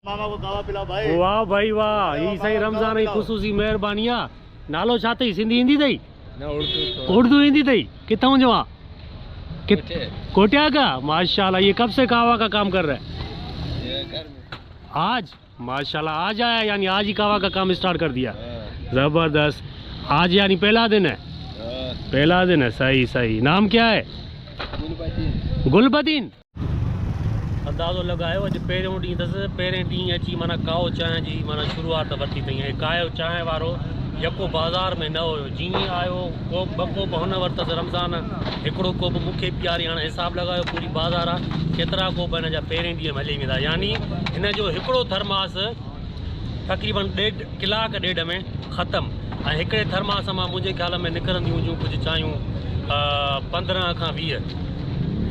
ماما ڪو قهوه پلاؤ ڀائي. واه ڀائي واه هي سائين رمضان جي خصوصي مهرباني آ نالو ڇا اٿئي سنڌي ايندي اٿئي نه اردو ٿوري اردو ايندي اٿئي ڪٿان جو آ ڪوٽيا کا ماشاءالله یہ کب سے قهوه کا کام کر رها ہے گھر میں آج ماشاءالله آج آیا يعني آج ہي قهوه کا کام اسٽارٽ کر ديا زبردست آج يعني پهلا دن هي پهلا دن هي صحيح صحيح نام کيا هي گلبدين گلبدين اندازو لڳايو اڄ پهريون ڏينهن اٿس پهرين ڏينهن اچي معنيٰ ڪائو چانهه جي معنيٰ شروعات ورتي اٿئي ۽ ڪائو چانهه وارو يڪو بازار ۾ نه هيو جيئن ئي آيو ڪوپ ٻه ڪوپ هن ورتس رمضان هڪڙو ڪوپ مون کي پياري هاڻي حساب لڳايو پوري بازار آ ڪيترا ڪوپ هن جا پهرين ڏينهن ۾ هلي ويندا يعني هن جو هڪڙو ٿرماس تقريبن ڏيڍ ڪلاڪ ڏيڍ ۾ ختم ۽ هڪڙي ٿرماس مان منهنجي خيال ۾ نڪرنديون هونديون ڪجهه چانهيون 15 کان 20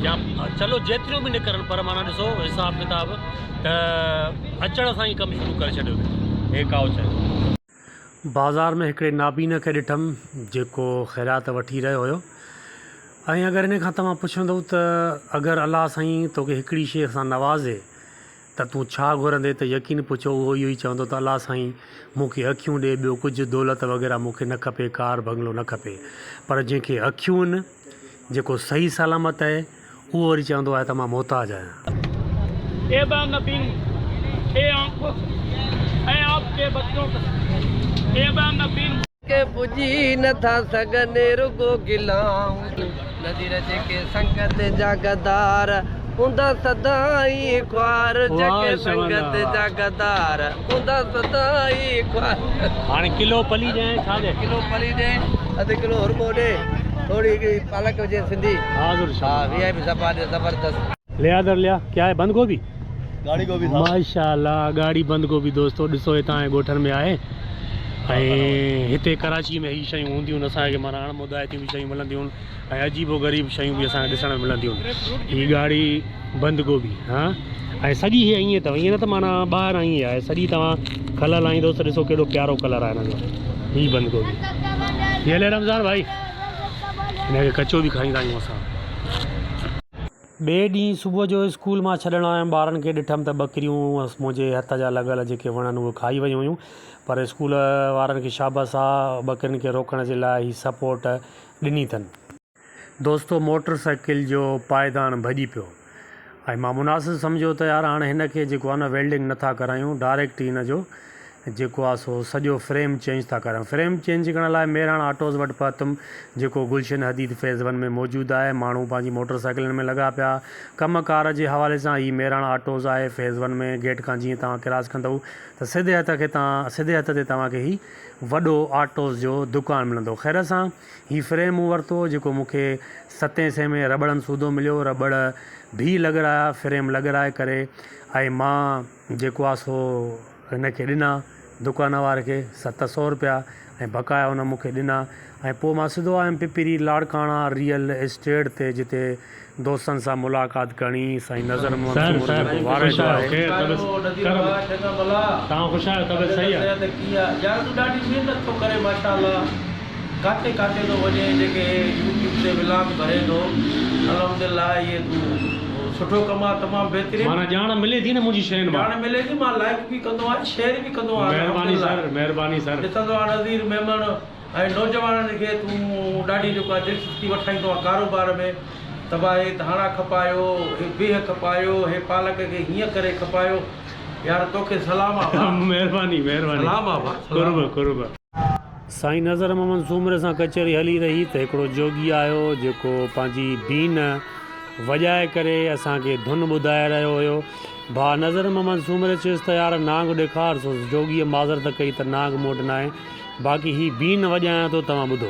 يا چلو جيتريون به نڪرن پر معنيٰ ڏسو حساب ڪتاب ته اچڻ سان ئي ڪم شروع ڪري ڇڏيو اٿئي هي ڪائو چانهه. بازار ۾ هڪڙي نابين کي ڏٺم جيڪو خيرات وٺي رهيو هيو ۽ اگر ان کان توهان پڇندؤ ته اگر الله سائين توکي هڪڙي شيء سان نوازي ته تون ڇا گهرندين ته يقين پڇو اهو اهو ئي چوندو ته الله سائين مون کي اکيون ڏي ٻيو ڪجهه دولت وغيره مون کي نه کپي ڪار بنگلو نه کپي پر جنهن کي اکيون ان جيڪو صحيح سلامت اهي اهو وري چوندو آهي ته مان محتاج آهيان. اي با نبين اي آنکو سي اي آپ ڪي بچون ڪي اي با نبين. ڪي پڄي نه ٿا سگهن رڳو گلائون نذير جيڪي سنگت جا غدار هوندا سدائين خوار جيڪي سنگت جا غدار هوندا سدائين خوار. هاڻي ڪلو پلي ڏي ڇا ڏي؟ ڪلو پلي ڏي اڌ ڪلو هرمو ڏي ٿوري هڪڙي پالڪ هجي سنڌي حاضر ها وي آء پي صفا ڏي زبردست. ليا در ليا ڪيا هي بند گوبي. ڳاڙهي گوبي صاحب. ماشاءالله ڳاڙهي بند گوبي دوستو ڏسو هتان جي ڳوٺن ۾ آهي ۽ هتي ڪراچي ۾ هي شيون هونديون آهن اسان کي معنيٰ اڻ مدائتيون به شيون ملنديون آهن ۽ عجيب و غريب شيون به اسان کي ڏسڻ ۾ ملنديون آهن هي ڳاڙهي بند گوبي ها ۽ سڄي هي ائين اٿو ائين نه ته معنيٰ ٻاهران ائين آهي سڄي توهان کل لاهيندو ته ڏسو ڪيڏو پيارو ڪلر آهي هن جو هي بند گوبي هي هلي رمضان ڀائي هن کي ڪچو به کائيندا آهيون اسان. ٻئي ڏينهن صبح جو اسڪول مان ڇڏڻ آيم ٻارن کي ڏٺم ته ٻڪريون منهنجي هٿ جا لڳل جيڪي وڻ آهن اهي کائي ويون هيون پر اسڪول وارن کي شابس آ ٻڪرين کي روڪڻ جي لاء هي سپورٽ ڏني اٿن. دوستو موٽر سائيڪل جو پائدان ڀڄي پيو ۽ مان مناسب سمجهيو ته يار هاڻي هن کي جيڪو آ نه ويلڊنگ نٿا ڪرايون ڊائريڪٽ هن جو جيڪو آ سو سڄو فريم چينج ٿا ڪرايون. فريم چينج ڪرڻ لاء ميراڻ آٽوز وٽ پهتم جيڪو گلشن حديد فيز ون ۾ موجود آهي. ماڻهو پنهنجي موٽر سائيڪلن ۾ لڳا پيا. ڪم ڪار جي حوالي سان هي ميراڻ آٽوز آهي فيز ون ۾ گيٽ کان جيئن توهان ڪراس ڪندؤ ته سڌي هٿ کي تان سڌي هٿ تي توهان کي هي وڏو آٽوز جو دڪان ملندو. خير سان هي فريم مون ورتو جيڪو مون کي ستين سين ۾ رٻڙن سوڌو مليو. رٻڙ ڀي لڳرايا فريم لڳرائي ڪري ۽ مان جيڪو آ سو هن کي ڏنا دڪان واري کي 700 روپيا ۽ بقايا هن مون کي ڏنا ۽ پوء مان سڌو آيم پپري لاڙڪاڻا ريئل اسٽيٽ تي جتي دوستن سان ملاقات ڪرڻي سائين نظر محمد سر سومرو سر جيڪو خوش وارهه جو آهيو آهي. خير طبيعت ڪرم توهان خوش آهيو طبيعت صحيح آهي. يار تون ڏاڍي محنت ٿو ڪرين ماشاءالله ڪاٿي ڪاٿي ٿو وڃين جيڪي هي يوٽيوب تي ولاگ ڀرين ٿو الحمدلله اهي تون سٺو ڪم آ تمام بهترين. معنيٰ ڄاڻ ملي ٿي نه منهنجي شين مان. ڄاڻ ملي ٿي مان لائيڪ به ڪندو آهيان شيئر به ڪندو آهيان مهرباني الحمدلله سر مهرباني سر. ڏسندو آهيان نذير ميمڻ ۽ نوجوانن کي تون ڏاڍي جيڪو آ دلچسپي وٺائيندو آهين ڪاروبار ۾ ته ڀا هي ڌاڻا کپايو هي بيهه کپايو هي پالڪ کي هيئن ڪري کپايو يار توکي سلام آ ڀا. مهرباني مهرباني سلام آ ڀا سلام. قرب قرب. سائين نظر محمد سومري سان ڪچهري هلي رهي ته هڪڙو جوڳي آيو جيڪو پنهنجي بين وڄائي ڪري اسان کي ڌن ٻڌائي رهيو هيو. ڀاء نظر محمد سومري چيس ته يار نانگ ڏيکار سو جوڳيء معذرت ڪئي ته نانگ مون وٽ ناهي باقي هي بين وڄايان ٿو توهان ٻڌو.